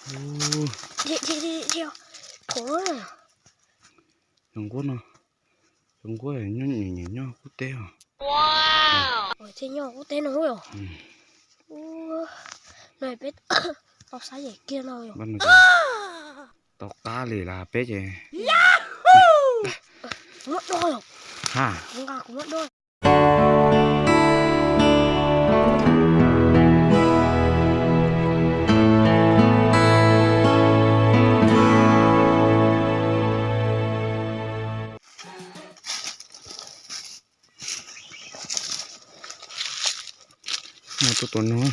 Ub, cov nquab no, cov nquab nyob nyiam nyiam nyob qub teb os. Thiaj nyob qub teb no. Ub, no peb tau xav yam kiag no yom. Tau qab li las peb ces. Kuv muab do. Ha, kuv nqa kuv muab do. Tuaj tua noog,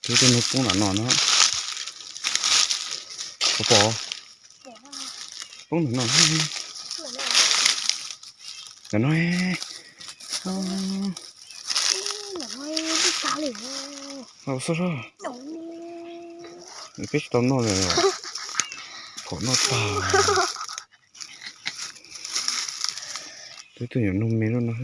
tuaj tua noog poob nram no no. Pom, poob nram no. Nram no. Xov, peb tsis tau noj li, phom noj tag. Twb tuaj nyuam noog me lub no.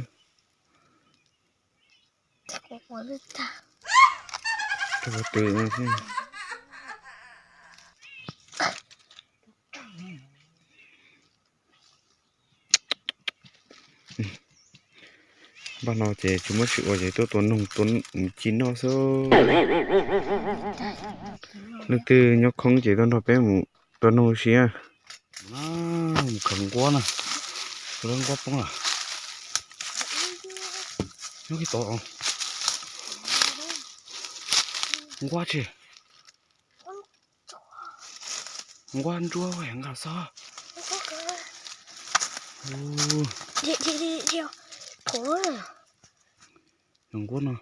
Npaj no ces tsis muab sim ua ces tuaj tua noog tua mus ci noj xwb. Leej twg nyob khoob ces tuaj nrog peb mus tua noog ua si. Mus khaws nquab na, tus lawv nquab poob lawm. Nyob kiag tod, nquab tsi, nquab ntsuab nqa xov. Cov nquab no,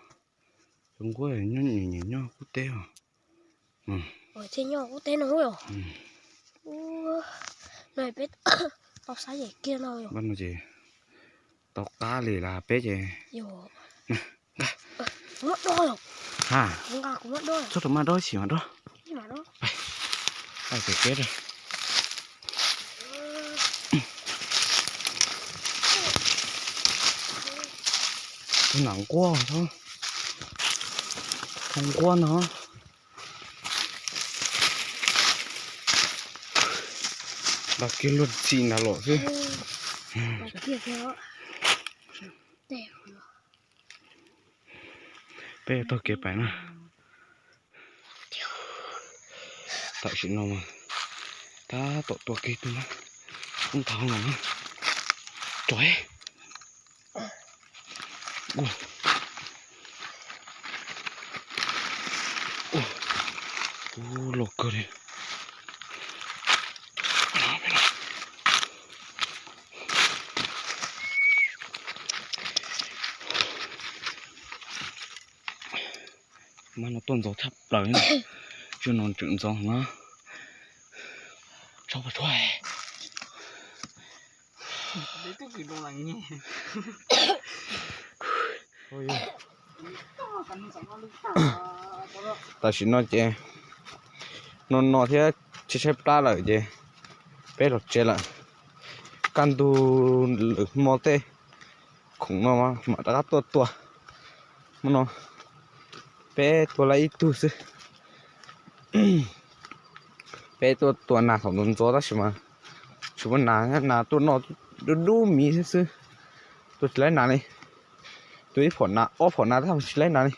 cov nquab nyob nyiam nyiam nyob qub teb os. Thiaj nyob qub teb no. Ub, no peb tau xav yam kiag no yom. Ces tau qab li las peb ces. Muab do. Ha, kuv nqa kuv muab do. Txhob rau maj dob, sim mas dob. Peb, peb, tus nam nquab, tus nquab no. Nqa kiag luag txim nrad los xwb. Peb taug kev pais na. Tam sim no mas tab tom tua kiag tus na, ntag los na. Tso, ua, ua los kawg li. Mas no tuaj ntxov tshaj plaws, zaum no tseem ntxov na. Tso, tso. Tam sim no ces no no thiab tshaib tshaib plab lawm ces peb los tsev lawm. Kaj ntug lwm hmo tej khoom no mam rov qab tuaj tua. Hmo no peb tua lawm ib tug xwb. Peb tuaj tua nas thaum ntxov ntxov tab sis mas tsis muaj nas, nas tuaj noj dub dub miv xwb xwb. Tua tsis laib nas li. Tua ib phom nas ob phom nas tab sis tsis laib nas li.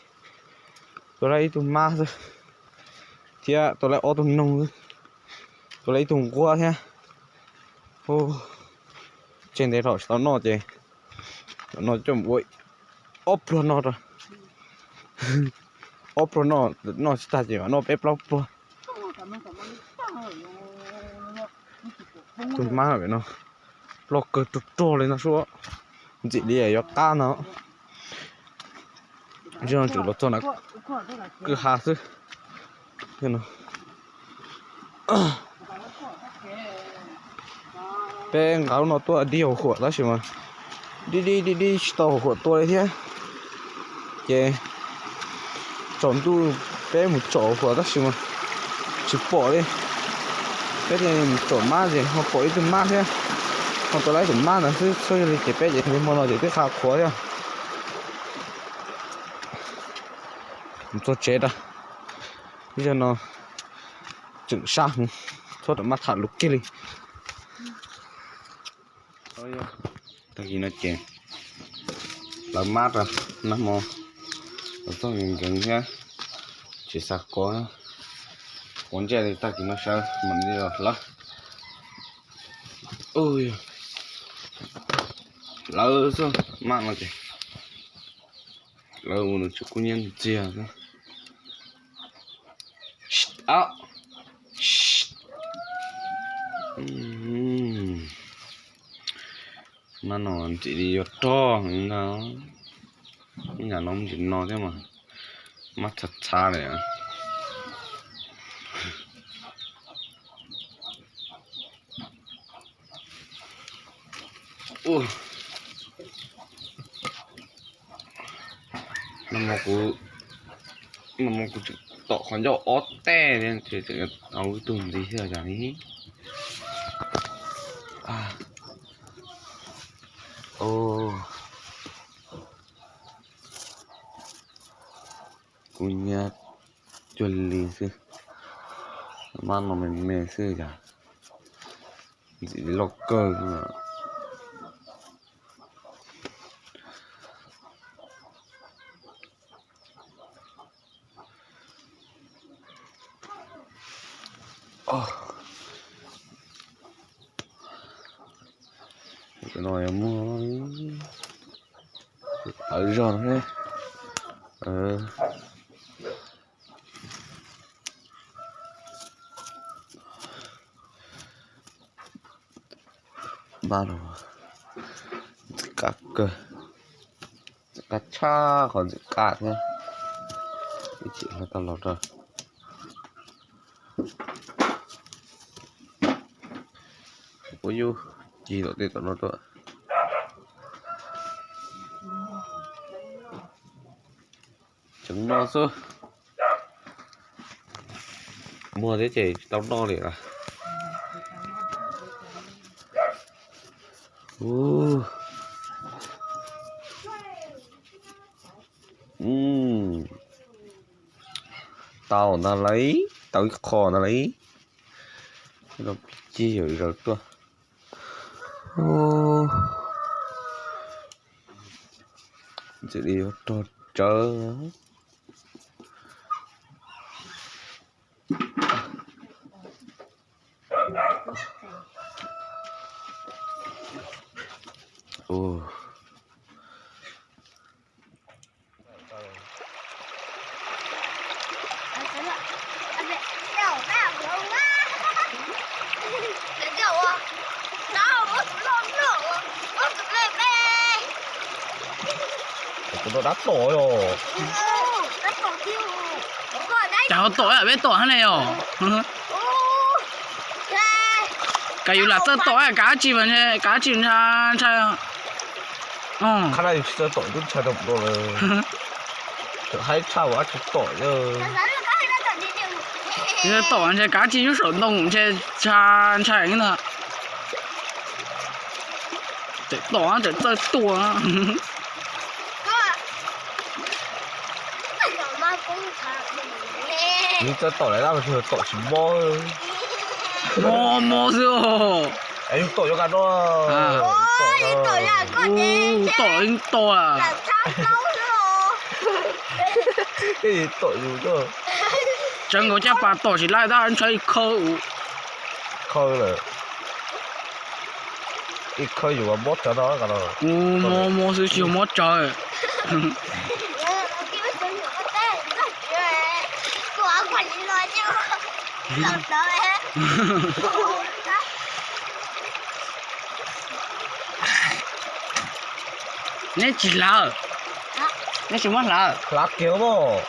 Tua lawm ib tug mab xwb, thiab tua lawm ob tug noog xwb, tua lawm ib tug nquab thiab. Tseg ntev dhau tsis tau noj ces no coj mus ua ob pluag no rau. Ob pluag noj, noj tsis tag ces mam noj peb plaub pluag. Tus mab no loj kawg rog rog li no sub, ntxim li yuav qab no. Zej no tseem los txog na, kwj ha xwb. Peb nqa lub no tuaj dig hauv huam tab sis mas dig dig dig dig tsis tau hauv huam tua li thiab. Ces tsaus ntuj peb mus tsom hauv huam tab sis mas tsis pom li. Peb thiaj mus tsom mab ces ho pom ib tug mab thiab, ho tua lawm ib tug mab ntawd xwb. Txhob yog li ces peb ces li hmo no ces twb qha qhuav thiab. Mus txog tsev rau, ib zaug no tseem sab heev, txhob ram maj tham lus kiag li. Tag kis no ces lawv mab rau nag hmo, los txog nkees nkees thiab, tsis xav kuav, kuav ntsej li. Tag kis no sawv mam li los hlawv. Hlawv xwb, mab no ces hlawv ua nws tsis kub hnyiab ntxiag xwb. Mab no ntxim li yuav rog heev ntag. Ib yam no ntxim no thiab mas, mab txhav txhav li. Nag hmo kuv, nag hmo kuv tseem tom qhov ncauj ob teg thiab ces tseem tau ib tug ntxiv thiab cas li. Kub hnyiab cuag li xwb, mab no me me xwb cas ntxim li loj kawg. No yog muag tawv zog no. Npaj los ntxim qab kawg, ntxim qab tshaj qhov ntxim qab thiab. Ib chim hla tau los rau puab yub ci tom tej tom no tuaj. Tseem no xwb. Muag thiab ces tsis tau noj li. Tau ntag lauj, tau ib qho ntag lauj. Ci yawm zaws tuaj. Ntxim li yuav rog tsawv. Tus no dab tom os. Cas ho tom peb tom hab ne os. Kav yus lam txawj tom, kav dab tsi mas ntshe kav dab tsi ntshai ntshai. Qhab na yus tsis txawj tom tub ntshai tau lawm. Haib tshaj ua dab tsi tom. Yus txawj tom ntshe kav dab tsi nyob saum ntoo ntshe ntshai ntshai ntag. Tseem tom tseem txawj tua. Yus txawj tom lawm tab sis tom tsis mob. Mob mob xwb os. Yus tom yuav nkaus no. Tom tom. Tom yus. Tsawv nkaus caj pas tom tsis laij tab ntshai ib khawb. Khawb lawm. Ib khawb yus mob tsawv no. Mob mob xwb tsis mob tsawv. Neb tsis hlawv, neb tsis muab hlawv. Hlawv kiag os.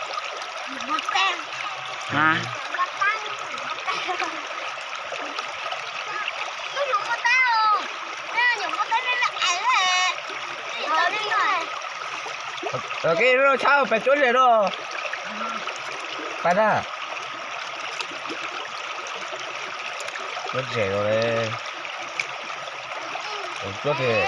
Keb tshab pes cuab zes no. Pab na. Cuab zes no le. Cuab tiag.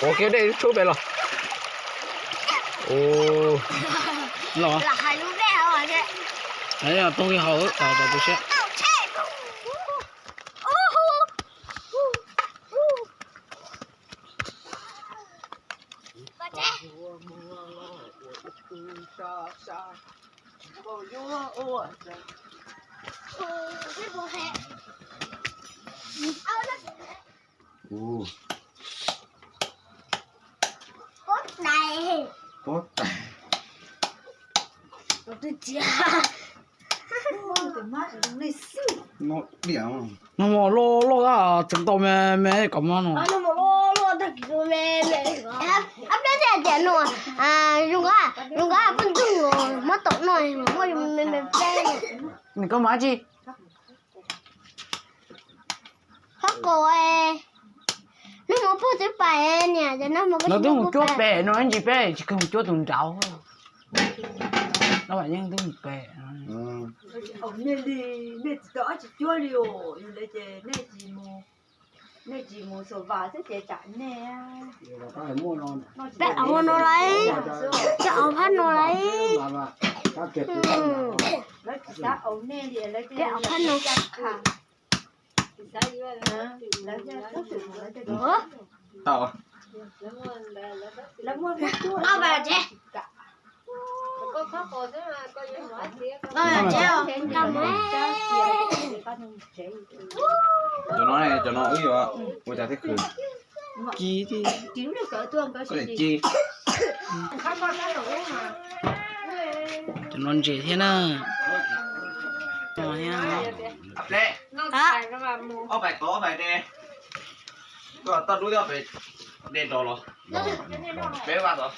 Ua kiag dej tshub pem los. Ua, Los, hais lub npe hauv. Tau li hauv, tau tu siab. Ua, pob tais, pob tais. Noj mov loj loj tseem tau me me kom mov no. Ab, tias tias no, zoo nkaus, zoo nkaus poj ntxoog muab tom no, muab me me pleb. Nws koj mas tsi? Qhov qaum, nag hmo puag twb pais niam, ces nag hmo no twb mus cuab pem no ib ntsis peb tsis kawg mus cuab tus nraud. No mas yeej twb mus pem. Nej tsis tau ob tsis cuab li os, yog li ces nej tsis mus, nej tsis mus xav vas thiab ces tsam nej. Peb auv no lauj, peb auv phab no lauj. Lawv tsis xav auv nej li, lawv tsis xav auv nej li. Tau. Lawv muaj, lawv muaj, cov no, cov no wb yuav ua cas thiab khwv. Ci, ci. Cov no ntses thiab na. Ob pais tod, ob pais de. Toj dub thiab pem de nrov los. Peb vaj tod.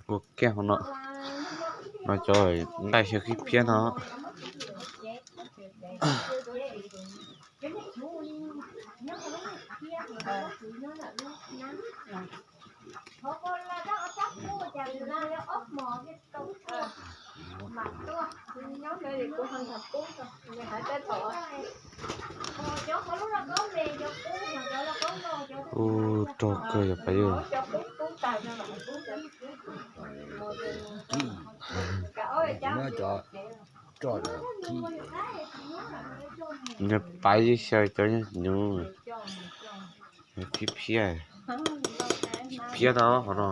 Ua kiag hauv no, no cov nqaij xyaw khib phiab no. Ub, rog kawg yog pab yug. Nws pab yug xyaw cov nyuj, phiab phiab, phiab tau qhov no.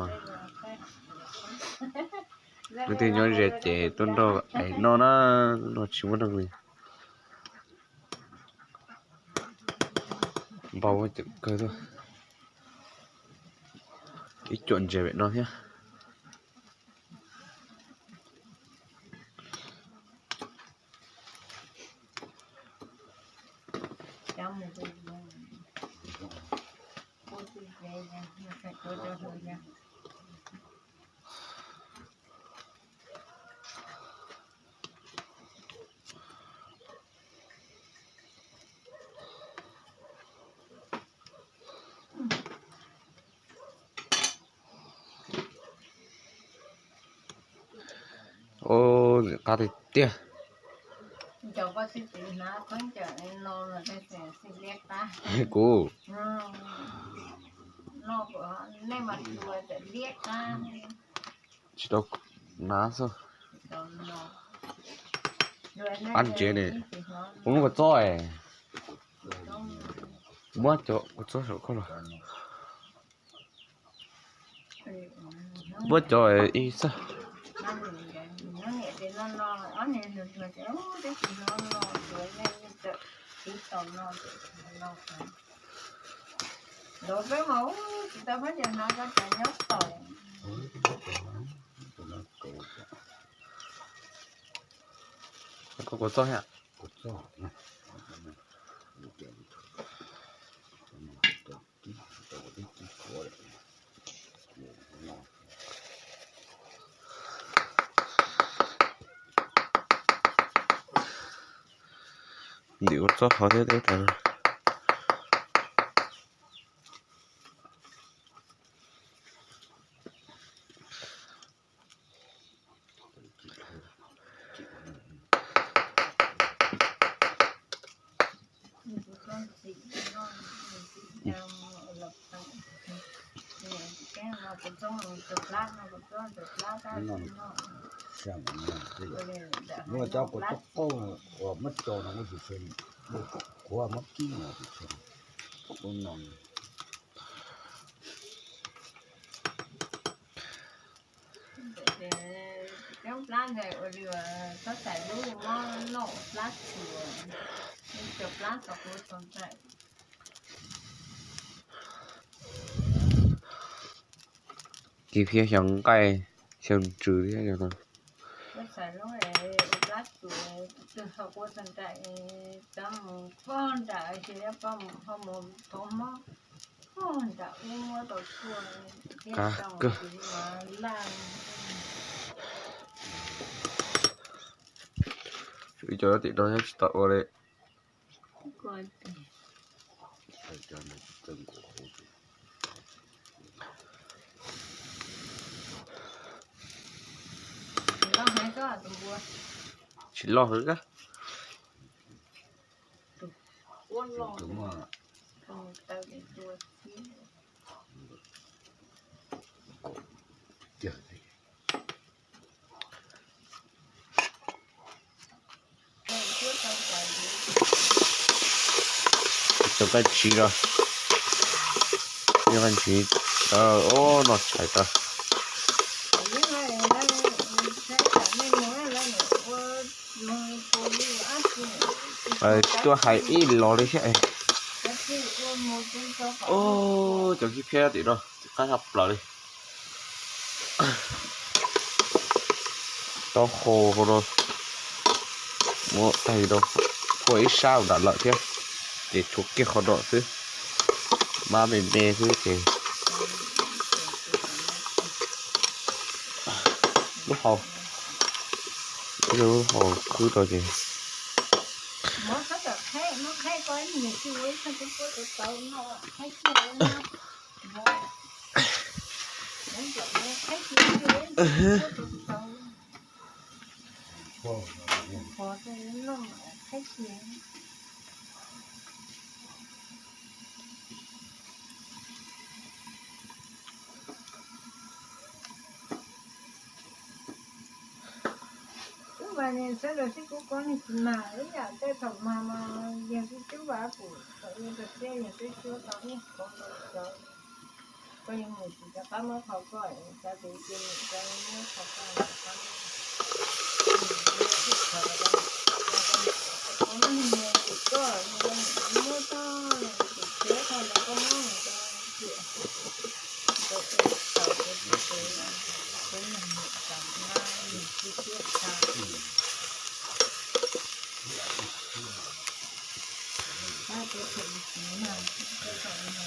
Leej twg nyob ze ces tuaj nrog es noj na, noj tsis muaj neeg li. Npau kawg tuaj. Ib cuam ntses pem no thiab. Ub, ntxim qab tiag tiag. Kuv tsis tau hnav xwb. Ab ntsev ne, kuv muab kua txob, muab cov kua txob saum koj los. Muab cov ib xab. Koj kua txob thiab. Ntim kua txob qhov thiab teb tas. Muab cov kua txob qauj uas muab tso no muab tsis tseg, qhuav muab kib no tsis tseg, ub no. Coob plab ntawd ua li uas txhob xaiv lub mob noj plab tsuas, cov plab txog kuv txog nraim. Kib phiab xyaw nqaij xyaw ntsws thiab no. Txhob xaiv lub ua plab tsuas, twg txog kuv txog nraim, cov mus pog nram ces pog mus ho mus thov mob, pog nram ub muab tau tuaj, qab kawg. Ib co tim no tsis tau ua li. Tsis loj heev kab. Cov nqaij tsiv los, nqaij tsiv, o, noj tshais tau. Tuaj hais ib los li thiab. Cov kib phiab tim no qab tshaj plaws li. Taub hau no muab tag no, phua ib sab nram lawm thiab, ces tshuav kiag qhov no xwb, mab me me xwb ces lub hau, lub hau khwb rau ces Cub vas niag sawv daws sib kuv kov niag tsis mag ib yam tej thaum mag mas yog sib cub vas pum thaum ub rau siab yog twb cuab tau ib qhov tau cawv. Koj yeej mus tsis rov qab muab qhov koj, cov tus cia mus cov muab qhov koj rov qab muab. Muab tag tus txiav tag ntawd koj muab mus rau ciam.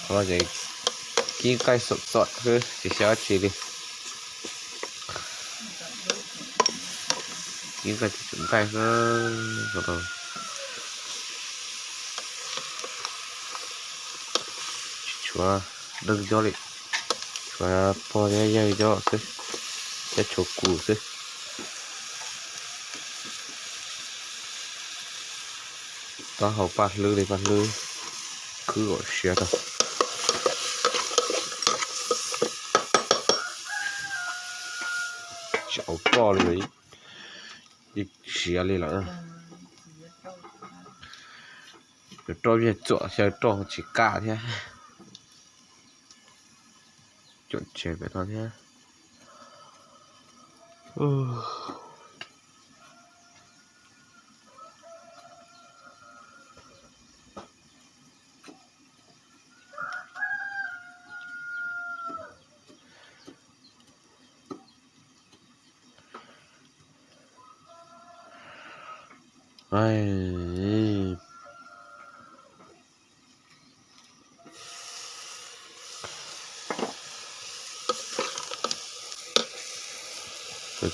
Qhov no ces kib nqaij xom txom xwb tsis xyaw dab tsi li. Kib nqaij tsis tshua nqaij xwb. Tsis tshuav neeg nyob li, tshuav pog thiab yawg nyob xwb, thiab tshuav kuv xwb. Taub hau paj hlwb li, paj hlwb khwb kom siav tag. Tsis au poj li, yeej siav li lawm. Yuav roj viag txuam xyaw roj tsis kam thiab. Cuam tsev pem no thiab.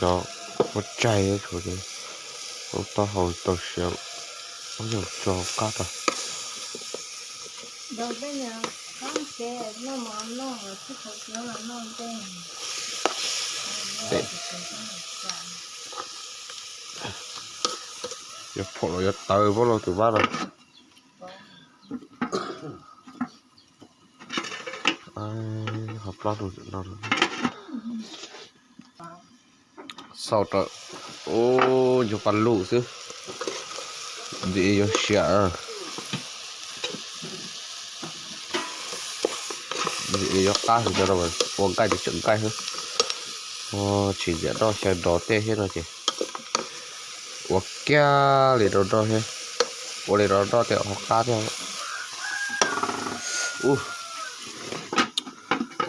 Cov muab tsaig tshuav, lub taub hau tau siav, ub yog tso qab tag. Yuav pom los yuav tawv pob los tus mab no. Qhov plaub hnub no. Xauj rau, ua cov pas lug xwb, ntxim yuav siav, ntxim yuav qab hwv cov no, ua nqaij ces tseem nqaij xwb. Tsis ntxias roj xyaw nrov tej thiab no ces ua kiag li rau nroj thiab, ua li rau nroj tej ho qab thiab. Ub,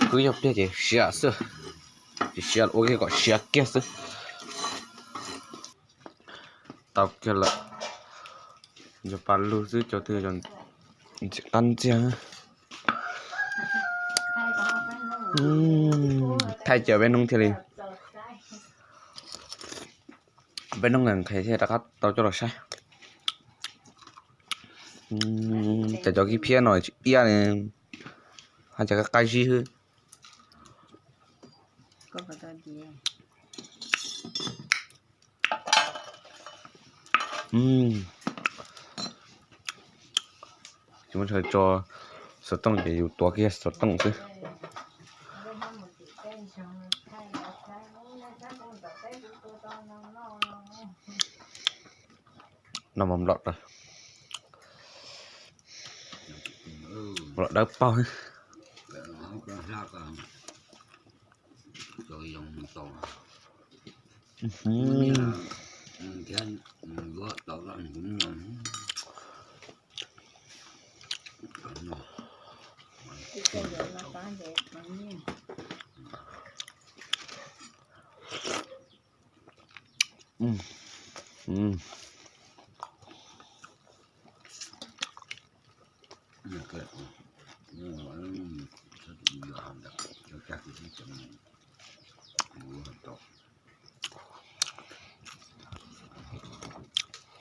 kwv yog pliag ces siav xwb, ces siav ua kiag kom siav kiag xwb. Tau kiag lawm, cov pas lug xwb, cov twg ntxim qab ntxiag. Thaij cawm peb hnub thiaj li, peb hnub nqhis thiaj rov qab tau coj los saib. Cov, cov kib phiab no tsis iab li, haj yam qab zib xwb. Tsis muaj chaw tso xov tooj ces yus tuav kiag xov tooj xwb. No mas nplom, nplom dawb paug.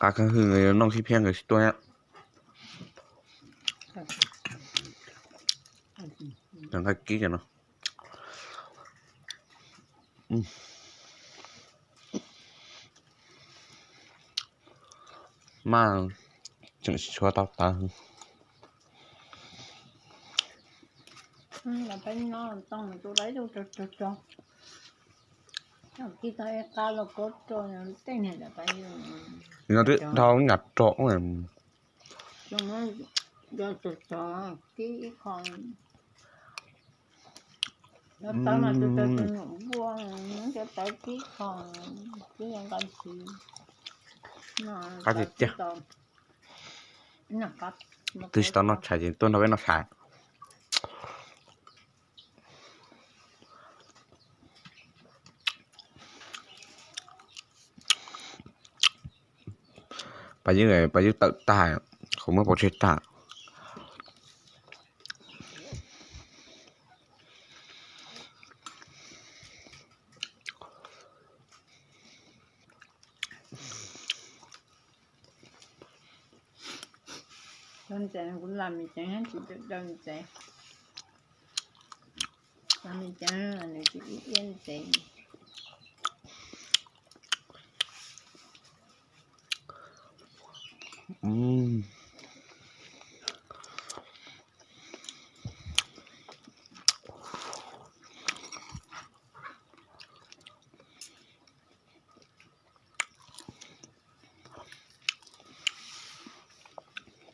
Qab kawg, hwj nqis noj kib phiab nqis tsis tuaj thiab. Nqaij kib no. Mas tseem tshuav tau tawv. No twb dhau nyam rog. Qab tiag tiag. Twb tsis tau noj tshais ces tuaj nrog peb noj tshais. Pas Ywg, Pas Ywg tawm tag, qhov muab pov tseg tag. Ntxeev, kuv lam me ceev tsis daw ntxeev. Lam me ceev nws tsis ib iab ntxeev.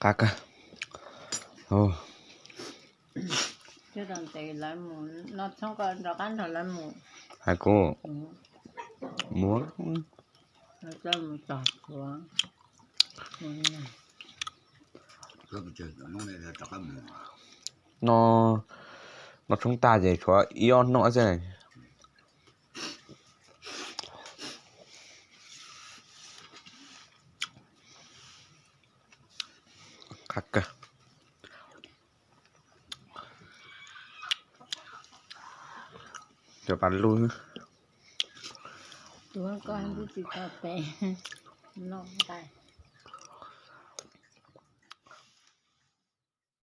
Qab kawg. Hais kuv mus. No, no tshoob tag ces tshuav ib ob hnub xwb. Qab kawg. Cov pas lug. Tus koj twb tsis tau tes, noj nqaij.